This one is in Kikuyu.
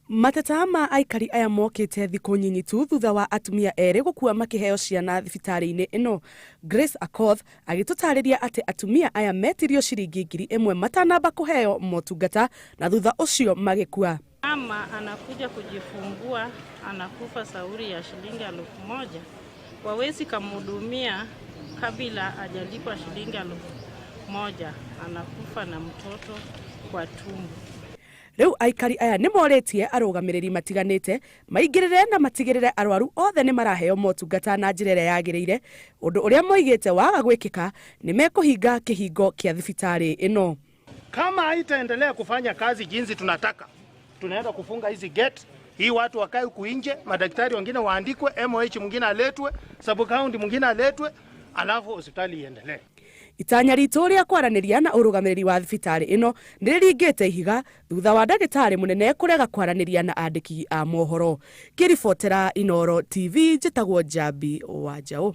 Mateta ma aikari aya mokĩte thikũ nyinyi tu thutha wa atumia erĩ gũkua makĩheo ciana thibitarĩ-inĩ ĩno. Grace Akoth agĩtũtarĩria atĩ atumia aya metirio ciringi 1000 matanamba kũheo motungata na thutha ũcio magĩkua. Mama anakuja kujifungua anakufa sauri ya shilingi 1000. Wawezi kamhudumia kabla hajalipwa shilingi 1000, anakufa na mtoto kwa tumbo. Rĩu aikari aya nĩ morĩtie arũgamĩrĩri matiganĩte maingĩrĩre na matigĩrĩre arwaru othe nĩ maraheo motungata na njĩra ĩrĩa yagĩrĩire, ũndũ ũrĩa moigĩte waga gwĩkĩka nĩ mekũhinga kĩhingo kĩa thibitarĩ ĩno. Kama haitaendelea kufanya kazi jinsi tunataka, tunaenda kufunga hizi gate hii, watu wakae huku nje, madaktari wengine waandikwe, MOH mwingine aletwe, sub county mwingine aletwe, alafu hospitali iendelee. Itanya ritũ rĩa kwaranĩria na ũrũgamĩrĩri wa thibitarĩ ĩno nĩ rĩringĩte ihiga thutha wa ndagĩtarĩ mũnene kũrega kwaranĩria na andĩki a mohoro. Ngĩribotera Inooro TV, njĩtagwo Njambi wa Njaũ.